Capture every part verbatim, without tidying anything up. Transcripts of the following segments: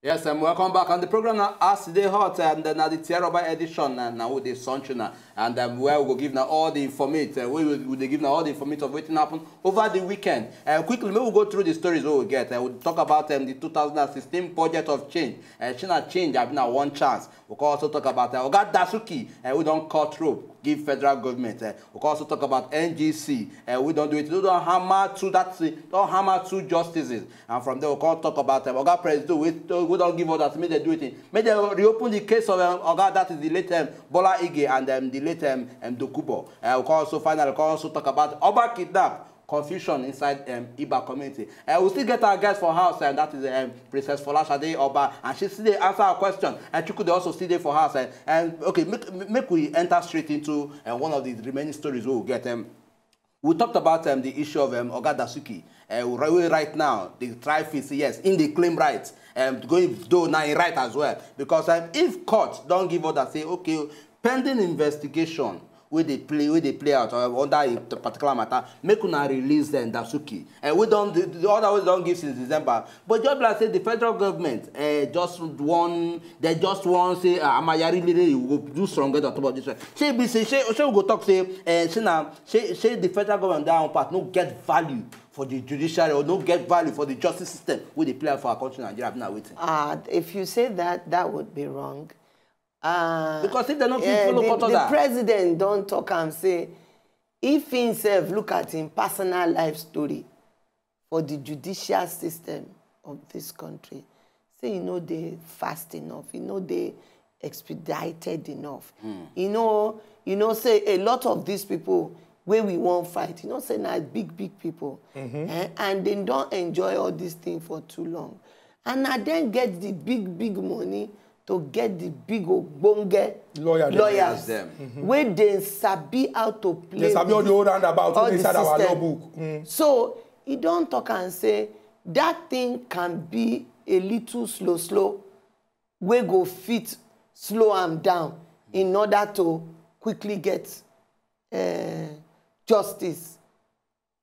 Yes, um, welcome back on the program now. As they hot, and then at the Tierra edition, and now with the Sunchuna, and um, where we go give now all the informate, uh, we will we dey give now all the informate of wetin happen over the weekend. Uh, quickly, maybe we'll go through the stories we will get. Uh, we'll talk about um, the two thousand sixteen budget of change. Uh, China change, I mean, one chance. We can also talk about uh, Oga Dasuki, uh, we don't cut rope, give federal government. Uh, we can also talk about N G C, uh, we don't do it. We don't hammer two that, uh, don't hammer two justices. And from there, we can talk about um, Oga President, we, we don't give orders, make they do it. Make they reopen the case of um, Oga, that is the late um, Bola Ige and um, the late um, um, Dokubo. Uh, we can also finally we can also talk about Oba kidnap confusion inside um, Iba community. Uh, we still get our guest for house, and that is um, Princess Folashade Oba, and she still dey answer our question. And Chuku dey also still dey for house. And, and okay, make, make we enter straight into uh, one of the remaining stories we will get. Um, we talked about um, the issue of um, Oga Dasuki. Uh, right, right now, the try fit say yes, in the claim right, um, going though now in right as well. Because um, if court don't give order, say, okay, pending investigation, wey dey play wey dey play out uh, under a particular matter, make una release dem Dasuki. Uh, we don the, the order wey don give since December, but just like say the federal government uh, just wan they just wan say uh, Amayari lele you go do strong get on top of this one. Shey be say shey shey we go talk say uh, shey na shey shey the federal government that one part no get value for the judiciary or no get value for the justice system wey dey play out for our country Nigeria abi na wetin. Uh, if you say that, that would be wrong. Uh, because if they no fit eh, follow the, court the order. President don talk am say if himself look at him personal life story for the judicial system of this country, say e no dey fast enough, e no dey expedited enough. Mm. You know, you know, say a lot of these people wey we wan fight, you know, say na big big people, mm-hmm. Eh, and they don enjoy all this thing for too long, and na dem get the big big money to get the big ogbonge lawyer dem. Lawyers dem. Mm-hmm. Wey dem sabi how to play. They sabi all the whole roundabout all wey the inside our system. Law book. Mm. So e don talk am say that thing can be a little slow slow wey go fit slow am down in order to quickly get uh, justice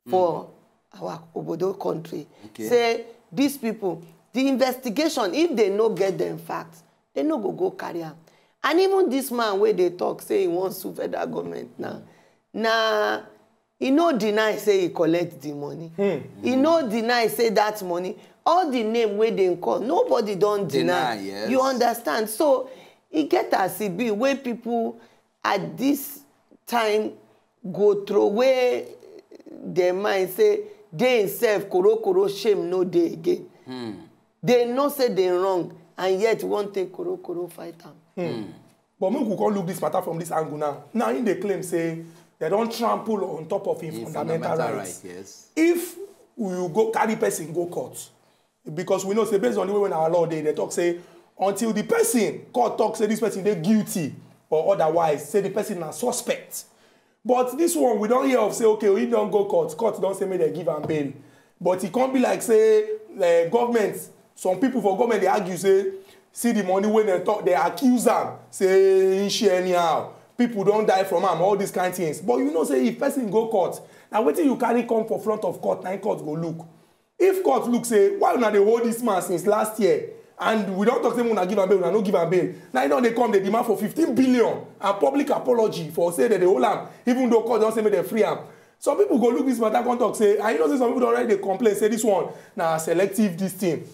for mm. our obodo country. Okay. Say these people, the investigation, if they no get them facts, they no go go carry am. And even this man where they talk say he wants to federal government now, now he no deny say he collect the money. Hmm. He no deny say that money, all the name where they call, nobody don't deny. Deny, yes. You understand? So he get as he be where people at this time go throw away their mind say they himself koro koro shame no dey again. Hmm. They know say they wrong and yet wan take koro koro fight am. Hmm. Hmm. But make we come look this matter from this angle now. Now him dey claim say they don trample on top of him fundamental rights. Yes. If you go carry person go court, because we know say based on the way when our law dey, they talk say until the person court talk say this person dey guilty or otherwise, say the person na suspect. But this one we don hear of say okay, he don go court, court don say make dem give am bail. But e come be like say uh, government, some people for government dey argue say see the money wey dem talk, they accuse am say he share anyhow. People don die from am, all these kind things. But you know say if person go court, na wetin you carry come for front of court na im court go look. If court look say why una dey hold this man since last year and we don talk say una give am bail, una no give am bail, na im don dey come dey demand for fifteen billion and public apology for say dem dey hold am even though court don say make dem free am. Some people go look this matter come talk say, and you know say some people don already dey complain say this one na selective this thing,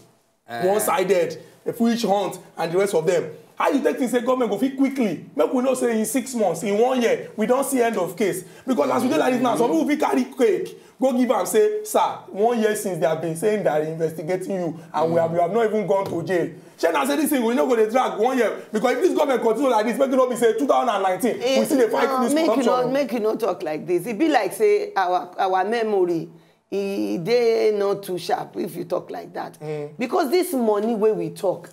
uh, one-sided, a foolish hunt and the rest of them. How you take think say government go fit quickly make we know say in six months, in one year, we don see end of case? Because as we dey like this now, some people fit carry cake go give am say, sir, one year since they have been saying they are investigating you and we have, you have not even gone to jail. Shey na say this thing we no go dey drag one year because if this government continue like this, make e no be say two thousand and nineteen we still dey fight this corruption. Make you no talk like this. E be like say our our memory e dey not too sharp if you talk like that. Mm. Because this money wey we talk,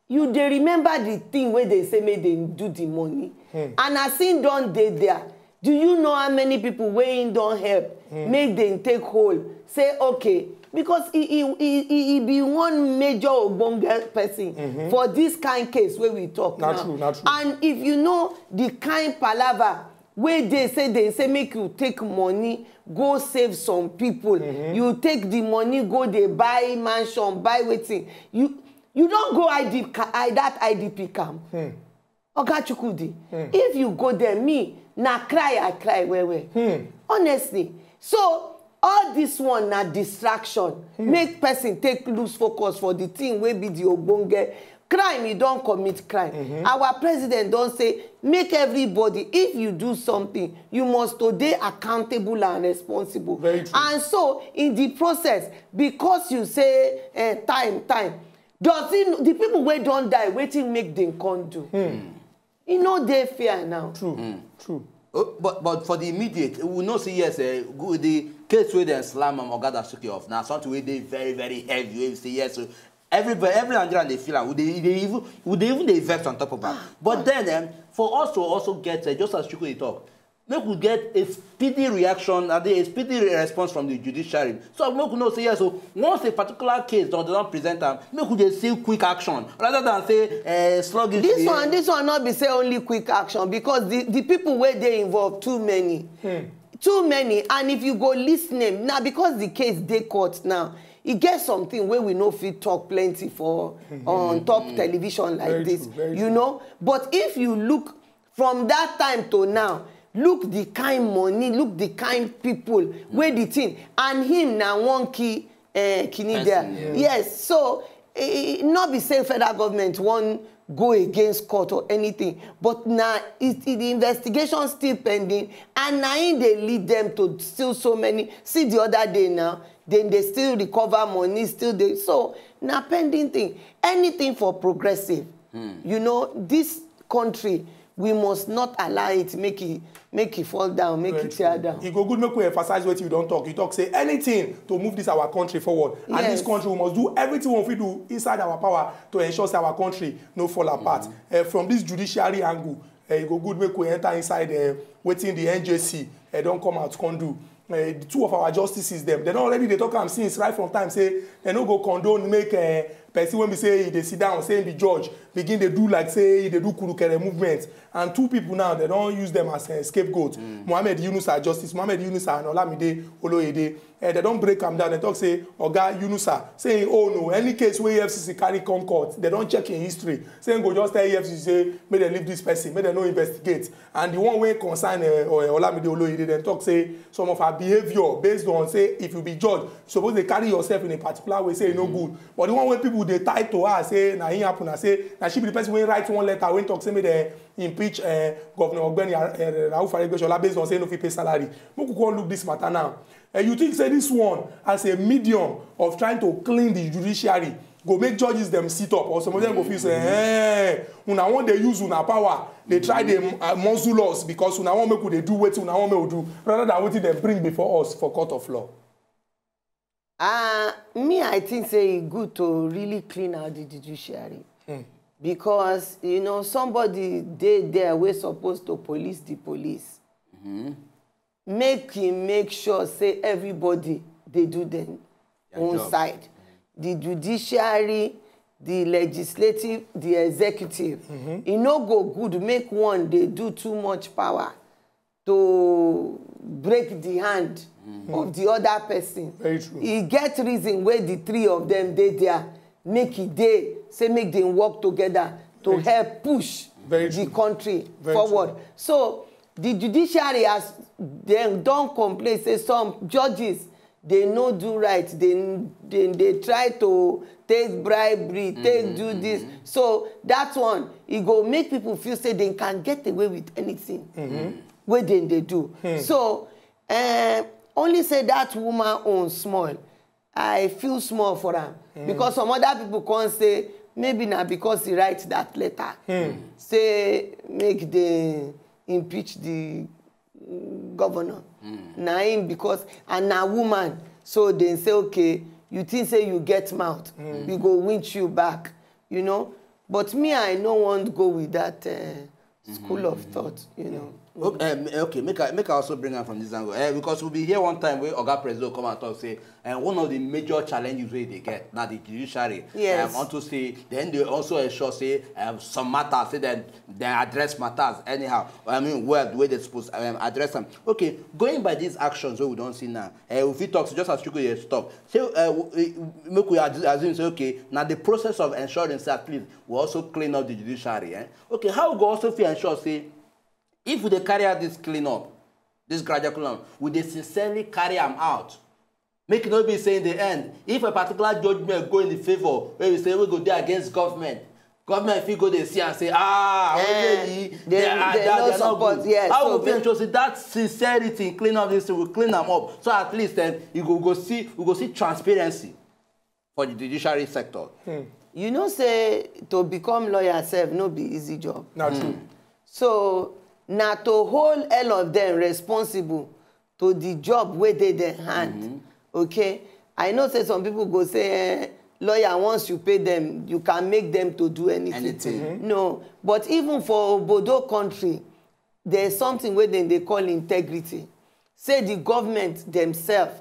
you dey remember the thing wey dey say make dem do the money. Hmm. And as im don dey there, do you know how many people wey im don help hmm. make dem take hold? Say okay, because he he he he be one major ogbonge person mm-hmm. for this kind case wey we talk na now. True, na true. And if you know the kind palava wey dey say dem say make you take money go save some people, mm-hmm. you take the money go dey buy mansion, buy wetin you You don go I D, ca- I, that I D P camp. Oga Chukwudi, if you go there, me, na cry I cry well well. Honestly. So, all this one na distraction. Make person take lose focus for the thing wey be the ogbonge crime. You don commit crime. Our president don say, make everybody, if you do something, you must to dey accountable and responsible. Very true. And so, in the process, because you say, eh, time, time, does it, the people wey don die, wetin make dem come do? E no dey fair now. True, true. Oh, but but for the immediate, we know say yes, uh, the case wey dem slam am, Oga Dasuki, of na something wey dey very very heavy. Wey we say yes, so everybody, every Nigerian dey feel am. We dey, dey even, we dey even dey vex on top of am. But then, um, for us to also get, uh, just as Chuku dey talk, make we get a speedy reaction and a speedy response from the judiciary. So make we know say yes, so once a particular case don don present am, make we dey see quick action rather than say, uh, sluggish. This one, this one not be say only quick action, because the the people wey dey involved too many, too many. And if you go list name now, because the case dey court now, e get something wey we no fit talk plenty for on top television like Very this, true, very you true. Know. But if you look from that time to now, look the kind money, look the kind people wey the thing, and him na one key, uh, kidney there. Person, yeah. Yes, so e no be say federal government wan go against court or anything, but na it, it, the investigation still pending, and na im dey lead them to still so many. See the other day now, then they still recover money, still dey. So na pending thing. Anything for progressive, you know, this country, we must not allow it make it make it fall down, make it tear down. E go good make we emphasize wetin you don talk. You talk say anything to move this our country forward, and this Yes. country, we must do everything we fit do inside our power to ensure say our country no fall apart. Eh, from this judiciary angle, eh, e go good make we enter inside, eh, wetin the N J C, eh, don come out come do. Eh, the two of our justices dem, dem don already dey talk am since, right from time, say dem no go condone make, eh, person wey be say e dey sit down, say e be judge, begin dey do like say e dey do kurukere movement. And two people now, dem don use dem as, eh, scapegoat. Mohammed Yunusa, Justice Mohammed Yunusa, and Olamide Oloyede. Eh, dem don break am down. Dem talk say Oga Yunusa, say im own o, any case wey E F C C carry come court, dem don check im history. Say im go just tell E F C C say make dem leave this person, make dem no investigate. And the one wey concern, eh, O- Olamide Oloyede, dem talk say some of her behaviour, based on say if you be judge, you suppose dey carry yourself in a particular way, say e no good. But the one wey people dey tie to her, say na im happen, na say na she be the person wey write one letter wey talk say make dem impeach, eh, Governor Ogbeni, eh, Rauf Aregbesola, based on say e no fit pay salary. Make we come look this matter now. Eh, you think say this one, as a medium of trying to clean the judiciary, go make judges dem sit up, or some of them go feel say, eh, una wan dey use una power, dey try dey, uh, muzzle us because una wan make we dey do wetin una wan make we do, rather than wetin dem bring before us for court of law? Ah, me, I think say e good to really clean out the judiciary, because, you know, somebody dey there wey suppose to police the police. Make him make sure say everybody dey do dem own job. Side. The judiciary, the legislative, the executive. E no go good make one dey do too much power to break the hand of the other person. Very true. E get reason wey the three of them dey there, make e dey, say make dem work together to help push Very the true. Country Very forward. So the judiciary, as dem don complain say some judges dey no do right, dey dey dey try to take bribery, take do this. So that one, e go make people feel say dem can get away with anything wey dem dey do. So, eh, only say that woman own small, I feel small for am, because some other people come say maybe na because he write that letter say make dem impeach the governor. Na him, because, and na woman, so dem say, okay, you think say you get mouth, we go winch you back, you know. But me, I no wan go with that, uh, school of thought, you know. Okay, um, okay, make I make I also bring am from this angle, eh, because we be here one time wey Oga Presido come and talk say, eh, one of the major challenges wey they get na the judiciary. Yes. Um, unto say then they also ensure say um, some matters say then they address matters anyhow. I mean, well, the way they suppose um, address them. Okay, going by these actions wey we don see now, eh, we fit talk say just as Chukwueze talk, say uh, we- we- make we assume say okay, now the process of ensuring say at least we also clean up the judiciary. Eh? Okay, how we go also fit ensure say if we dey carry out this clean up, this gradual clean up, we dey sincerely carry am out. Make e no be say in the end, if a particular judgment go in the favour wey we say we go dey against government, government fit go dey see am say ah Eh, only they- they are they they no are not support, good. yes, How so we fit they- ensure say that sincerity in clean up this thing, we clean am up, so at least then you go go see we go see transparency for the judiciary sector. You know say to become lawyer sef no be easy job. Na true. So na to hold all of them responsible to the job wey dey their hand. Okay, I know say some people go say eh, lawyer, once you pay them, you can make them to do anything. Anything. No, but even for obodo country, there's something wey dem dey call integrity. Say the government themselves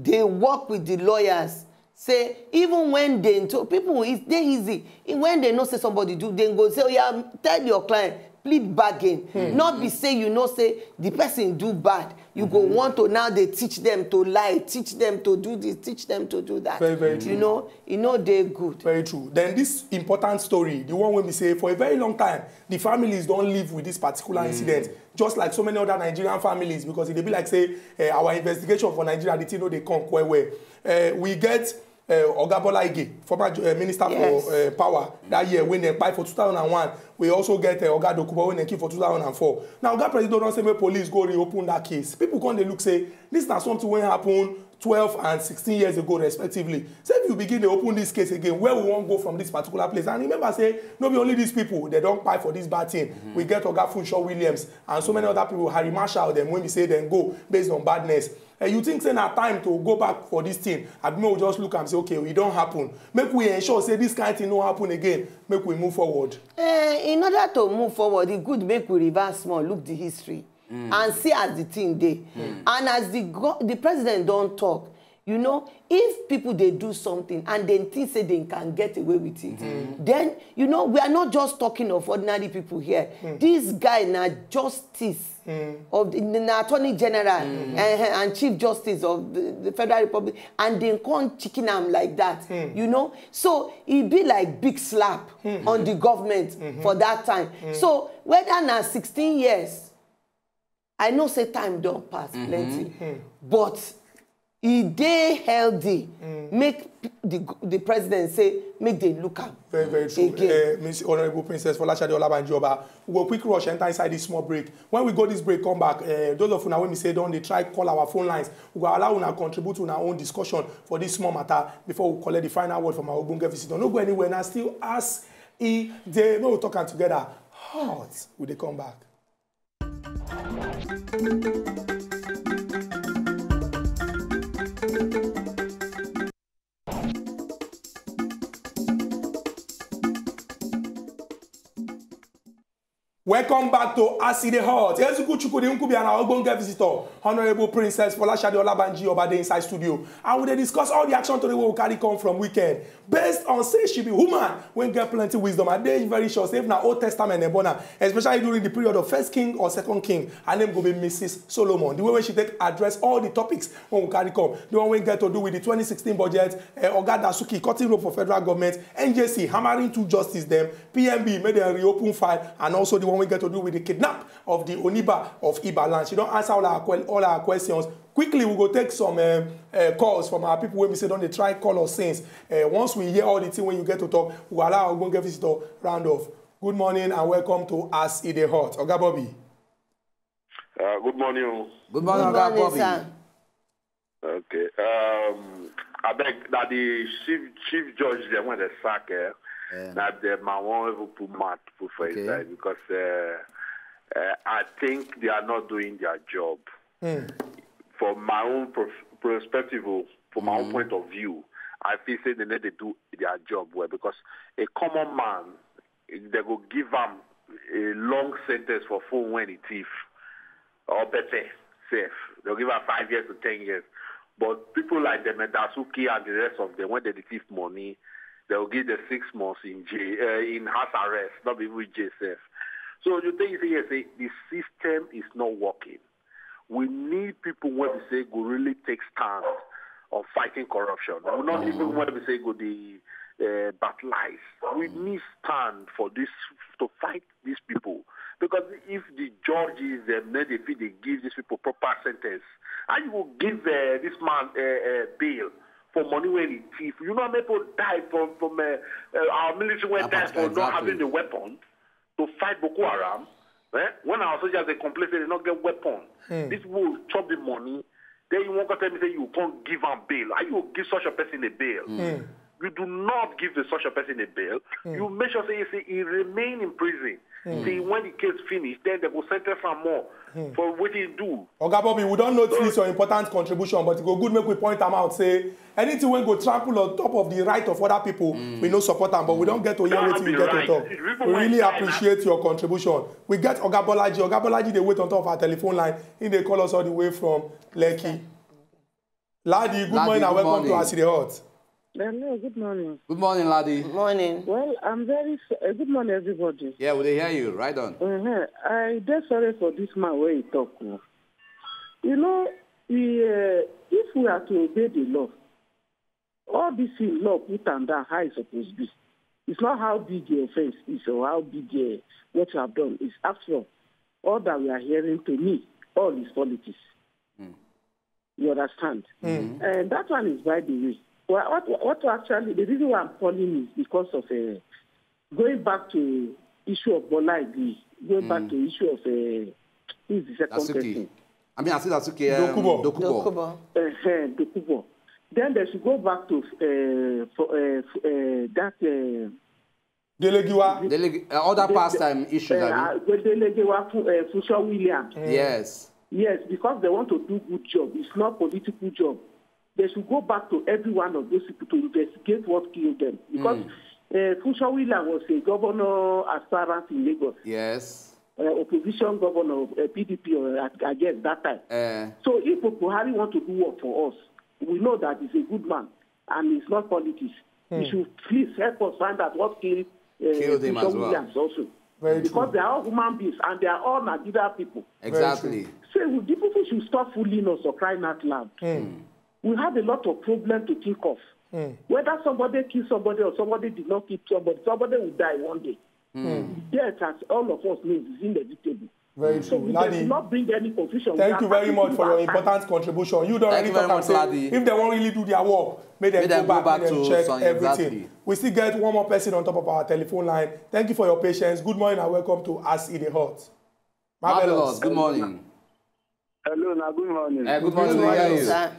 dey work with the lawyers. Say even when they to people, e dey easy. When they know say somebody do, dem go say oya, tell your client, plead bargain. Not be say you know say the person do bad, you go want to now dey teach them to lie, teach them to do this, teach them to do that. Very, very You true. Know, e no dey good. Very true. Then this important story, the one wey be say for a very long time, the families don live with this particular incident, just like so many other Nigerian families, because e dey be like say eh, our investigation for Nigeria, the thing no dey come quite well. Eh, we get eh, Oga Bola Ige, former ju- eh, minister Yes. for eh, power that year wey dem kpai for two thousand and one. We also get eh, Oga Dokubo wey dem kill for two thousand and four. Now Oga Presido don say make police go reopen that case. People come dey look say this na something wey happen twelve and sixteen years ago respectively. Say if you begin dey open this case again, where we wan go from this particular place? And remember say no be only these people dem don kpai for this bad thing. We get Oga Funsho Williams and so many other people, Harry Marshall dem, wey be say dem go based on badness. And you think say na time to go back for this thing? Abi make we just look am say okay, e don happen. Make we ensure say this kind thing no happen again. Make we move forward. Eh, in order to move forward, e good make we reverse small, look the history and see as the thing dey. And as the go- the president don talk, you know, if people dey do something and dem think say dem can get away with it, then you know we are not just talking of ordinary people here. This guy na justice of the na attorney general eh, and chief justice of the, the federal republic, and dem come chicken am like that. You know, so e be like big slap on the government for that time. So whether na sixteen years, I know say time don pass plenty, but e dey healthy make the the president say make dem look am. Very, very true. Again. Uh, Miss Honorable Princess Folasade Olabanji Oba, we go quick rush enter inside this small break. When we go this break, come back. Uh, those of una wey be say don dey try call our phone lines, we go allow una contribute una own discussion for this small matter before we collect the final word from our ogbonge visitor. No go anywhere now. Still as e dey, make we talk am together. Hot. We dey come back. Welcome back to As E Dey Hot. Ezuku Chukwudi Nkubi and our ogbonge visitor, Honorable Princess Folashade Olabanji Oba dey inside studio. And we dey discuss all the action tori wey we carry come from weekend. Based on say she be woman wey get plenty wisdom, I dey very sure say if na Old Testament dem born am, especially during the period of First King or Second King, her name go be Missus Solomon. The way wey she take address all the topics wey we carry come, the one wey get to do with the twenty sixteen budget, eh, Oga Dasuki cutting rope for federal government, N J C hammering two justice dem, P M B make dem reopen file, and also the one wey get to do with the kidnap of the Oniba of Iba land. She don answer all our que- all our questions. Quickly, we go take some um, uh, calls from our people wey be say don dey try call us since. Uh, once we hear all the thing wey you get to talk, we go allow our ogbonge visitor round off. Good morning and welcome to As E Dey Hot. Oga Bobby. Uh, good morning. O. Good morning, Good Oga morning, Bobby. Sir. Okay. Um, I beg that the chief chief judge dem when they sack, eh, Yeah. that the man won't even put mouth put for Okay. inside because uh, uh, I think they are not doing their job. For my own prof- perspective, o, for my own point of view, I feel say they need to do their job well because a common man, they go give am a long sentence for phone when he thief. Or better, safe. They'll give her five years to ten years. But people like the Medasuki and the rest of them, when they thief money, they'll give the six months in jail, uh, in house arrest, not even jail safe. So you think you say, yes, say the system is not working. We need people when we say go really take stand on fighting corruption. We not even when we say go the uh, battleize. We need stand for this to fight these people, because if the judges them then they feel they give these people proper sentence, and you will give uh, this man a uh, uh, bail for money when he thief. You know, people die from from uh, uh, our military went die for exactly. Not having the weapon to fight Boko Haram. Eh? When our soldiers they complain, they not get weapon. Hmm. This will chop the money. Then you won't tell me say you can't give them bail. How you give such a person a bail? Hmm. You do not give the such a person a bail. Mm. You make sure say you see he remain in prison. Mm. See when the case finish, then they will sentence him more mm. For what he do. Oga Bobby, we don't notice so, your important contribution, but it go good make we point them out. Say anything when go trample on top of the right of other people, mm. We no support them, but we don't get to hear what you get right. To talk. We really appreciate your contribution. We get Oga Bolaji. Oga Bolaji, they wait on top of our telephone line. He they call us all the way from Lekki. Ladi, good Ladi, morning and good welcome morning. To As It Dey Hot. Hello, good morning. Good morning, Ladi. Good morning. Well, I'm very s- uh, good morning, everybody. Yeah, we dey hear you. Right on. Uh-huh. I dey sorry for this man where he talk. Oh. You know, we, uh, if we are to obey the law, all this thing law put and down how it's supposed to be. It's not how big the offense is or how big uh, what you have done is. After all, all that we are hearing to me, all is politics. Mm. You understand? Mm. And that one is by the way. What, what, what actually, the reason why I'm calling is because of uh, going back to issue of Bola Ige, going mm. Back to issue of uh, who is the second Dasuki. Person? I mean, I see Dasuki. Um, Dokubo. Dokubo. Dokubo. Uh, Dokubo. Then they should go back to uh, for, uh, uh, that. Uh, Delegiwa. Delegi- uh, other the, pastime the, issues. Uh, uh, the Delegiwa for uh, Future Williams. Mm. Yes. Yes, because they want to do good job. It's not political job. They should go back to every one of those people to investigate what killed them. Because mm. uh, Future Williams was a governor aspirant in Lagos. Yes. Uh, opposition governor of uh, P D P or uh, against that time. Uh, so if Buhari want to do work for us, we know that he's a good man and it's not politics. Hmm. You should please help us find out what killed, uh, killed him as well. Williams also. Very because true. They are all human beings and they are all Nigerian people. Exactly. So the people should stop fooling us or crying out loud. Hmm. We have a lot of problems to think of. Hmm. Whether somebody killed somebody or somebody did not kill somebody, somebody will die one day. Hmm. Death, as all of us know, is inevitable. Very true. So we should not bring any confusion. Thank you very much for your important contribution. You don't really talk and say if they won't really do their work, make them go back and check everything. We still get one more person on top of our telephone line. Thank you for your patience. Good morning and welcome to As It Dey Hot. Marvelous. Good morning. Hello, now good morning. Uh, good morning. Good morning, sir.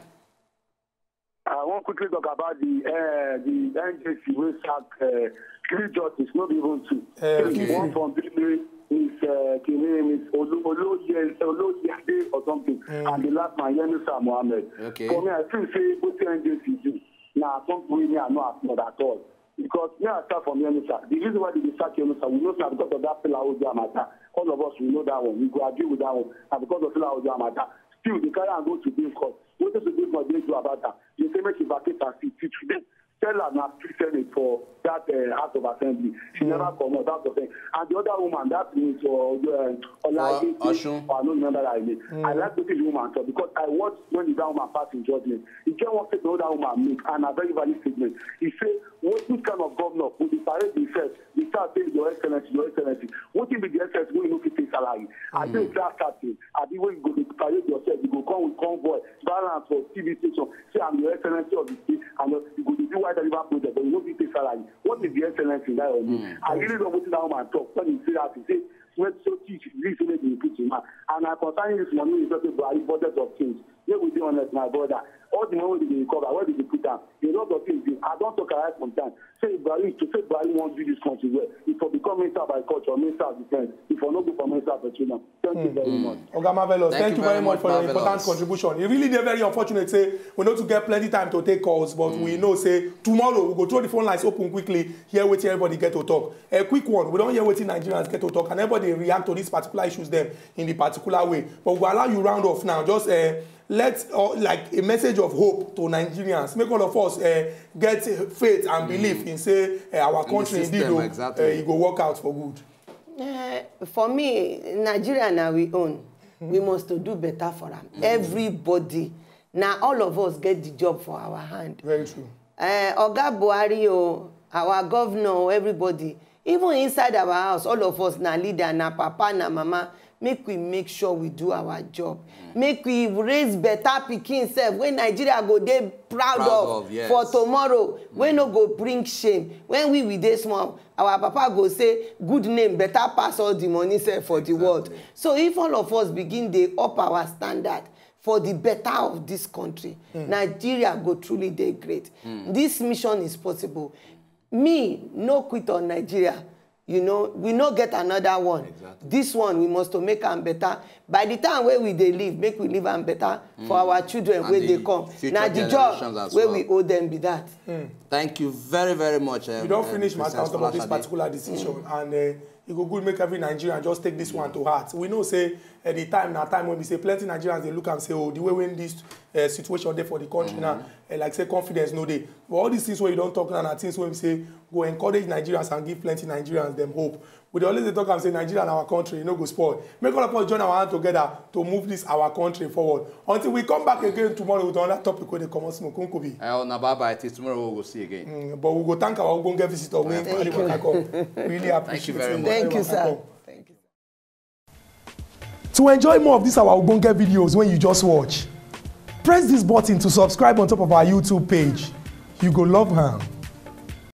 I want quickly talk about the uh, the N J C wey sack uh, three judges, not even two. Uh, okay. One from Benue, Miss uh, Kene, Miss Olo Oloye Oloyade or something, mm. And the last man Yenusa Mohammed. Okay. For me, I feel say both N J C do na something wey me I no applaud at all. Because me I start from Yenusa. The reason why they dey sack Yenusa, we know say because of that Fela Ojo matter. All of us we know that one. We go agree with that one. And because of Fela Ojo matter, still they carry am go to Supreme Court. Wetin Supreme Court dey do about am? They say make she vacate her seat till today. Tell her na pre-senate for that uh, House of Assembly. She mm. Never comot out of it. And the other woman, that means uh, uh, Olaide, I don't remember that name. Mm. I like wetin the woman talk because I watch when the woman pass in judgment. He get one statement that woman make and a very valid statement. He say, what this kind of governor will be parade himself? He start saying, Your Excellency, Your Excellency. What if the Excellency wey no fit pay salary? I think that starting. I be when you go to parade yourself, you go come with convoy, balance for T V station. Say I'm your excellency of the state, and you go to do white river project, but you no fit pay salary. What is the excellency in that your name? Mm. I really love what that woman talk when he say that. He say when so teach this way they put him out. And I concerning this money is just a budget of things. Let me be honest, my brother. All the money wey dem dey recover, where dem dey put am? A lot of things dey. I don talk am right from time. Say Buhari, to say Buhari wan do this country well, e for become minister of agriculture, minister of defense, e for no go for minister of petroleum. Thank you very much. Oga Marvelous, thank you very much for your important contribution. E really dey very unfortunate say we no too get plenty time to take calls, but we know say tomorrow we go throw the phone lines open quickly, hear wetin everybody get to talk. A quick one, we don hear wetin Nigerians get to talk, and everybody react to these particular issues dem in the particular way. But we go allow you round off now. Just uh, let uh, like a message of hope to Nigerians. Make all of us uh, get faith and belief in say uh, our country indeed o, uh, e go work out for good. Uh, for me, Nigeria na we own. We must to do better for am. Everybody, na all of us get the job for our hand. Very true. Uh, Oga Buhari o, our governor, everybody, even inside our house, all of us na leader, na papa, na mama, make we make sure we do our job. Make we raise better pikin sef wey Nigeria go dey proud of for tomorrow, wey no go bring shame. When we we dey small, our papa go say good name better pass all the money sef for the world. So if all of us begin dey up our standard for the better of this country, Nigeria go truly dey great. This mission is possible. Me no quit on Nigeria. You know, we no get another one. This one, we must to make am better. By the time wey we dey live, make we live am better for our children wey dey come. Na the job wey we owe them be that. Thank you very, very much. Um, We don finish matter on top of this particular decision, and uh, e go good make every Nigerian just take this one to heart. We know say at the time na time wey we say plenty Nigerians dey look am say, oh, the way wey this uh, situation dey for the country now, uh, like say confidence no dey. But all these things wey you don talk now na things wey we say go encourage Nigerians and give plenty Nigerians dem hope. We dey always dey talk am say Nigeria na our country, e no go spoil. Make all of us join our hand together to move this our country forward. Until we come back again tomorrow with another topic wey dey comot smoke, Nkubi. Uh, na bye bye till tomorrow, we go see again. Mm, but we go thank our ogbonge visitor wey carry waka come. Really appreciate very him. much. Thank you, Waka sir. Come. Thank you. To enjoy more of these our ogbonge videos when you just watch, press this button to subscribe on top of our YouTube page. You go love am.